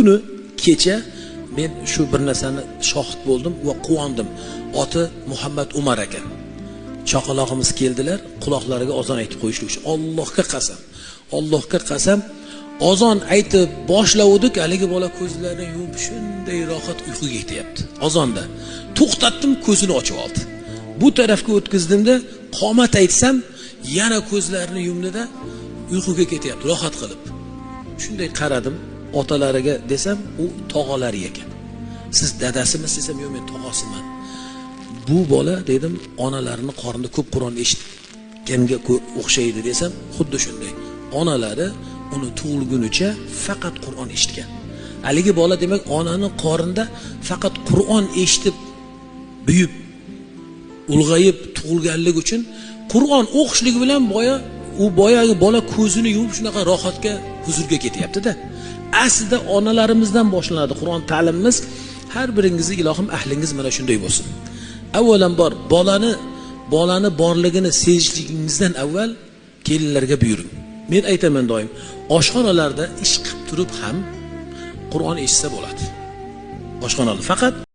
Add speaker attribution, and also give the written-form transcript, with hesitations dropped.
Speaker 1: Tuni kecha men shu bir narsani shohid bo'ldim va quvondim. Oti Muhammad Umar ekan. Chaqalog'imiz keldilar, quloqlariga ozon aytib qo'yishlik uchun. Allohga qasam, Allohga qasam, ozon aytib boshlavdik, haligi bola ko'zlarini yumib shunday rohat uyquga ketyapti. Ozonda to'xtatdim, ko'zini ochib oldi. Bu tarafga o'tkazdimda, qomat aytsam, yana ko'zlarini yumdida uyquga ketyapti, rohat qilib. Shunday qaradim otalariga desam, u tog'alari ekan. Siz dadasimiz desam, yo'q, men tog'asiman. Bu bola dedim, onalarini qornida ko'p Qur'on eshitganga o'xshaydi desam, xuddi shunday. Onalari uni tug'ilgunicha faqat Qur'on eshitgan. Haligi bola demak onani qornida faqat Qur'on eshitib buyib, ulg'ayib tug'ilganligi uchun Qur'on o'qishligi bilan boya u boyagi bola ko'zini yumib shunaqa rohatga, huzurga ketyapti-da. Aslida onalarimizdan boshlanadi Qur'on ta'limimiz. Har biringizni ilohim ahlingiz mana shunday bo'lsin. Avvalambor bolani borligini sezishligingizdan avval kelinlarga buyuring. Men aytaman doim, oshxonalarda ish qilib turib ham Qur'on eshitsa bo'ladi. Oshxonada faqat